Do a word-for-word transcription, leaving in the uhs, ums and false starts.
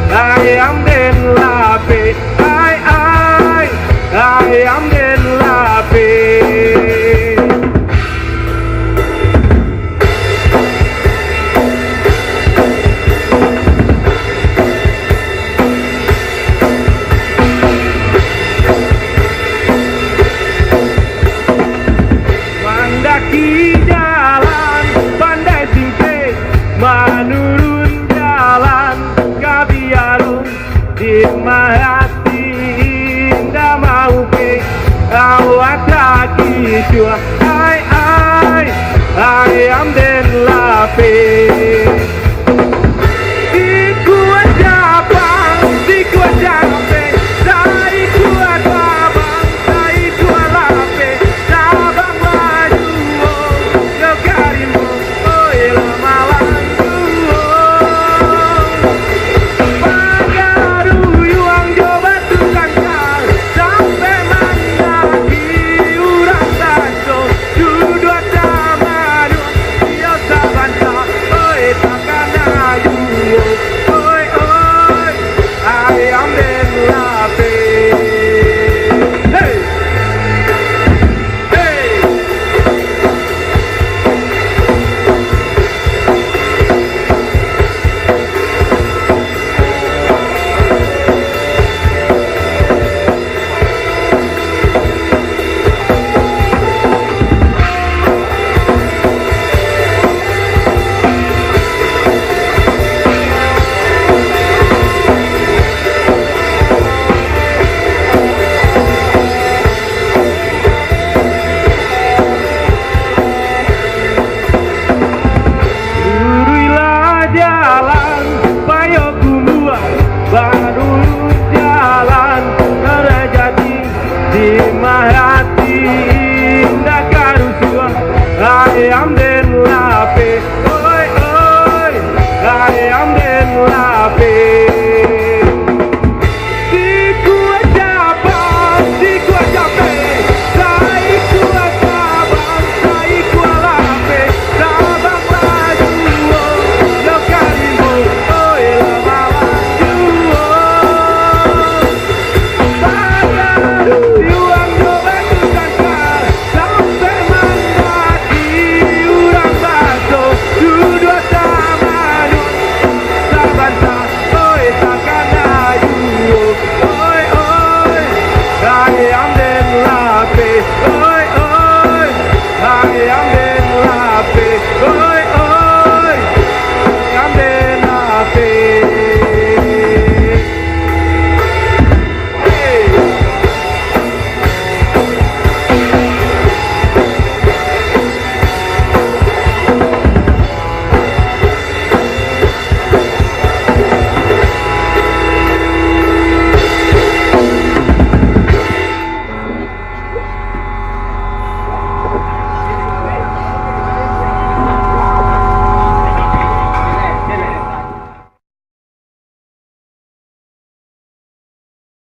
Ayam den lapeh, ai, ai, ayam den lapeh. Mandaki jalan pandai singkek, manurun jalan ka biaro, di mahati indak maupek, awak takicuah, ai, ai, ayam den lapeh. Sikua capang, sikua capek, saikua sabang, saikua lapeh, sabang bajuo, yo karimo, oi lah malang juo. Bagaruyuang jo batukang ka, sampai mandaki urang baso, duduak tamanuang, iyo sabanta, oi, takana juo, oi, oi, ayam den lapeh. Hei! Hei! Luruihlah jalan, payo kumbuang, banurun jalan, nan jadi di maha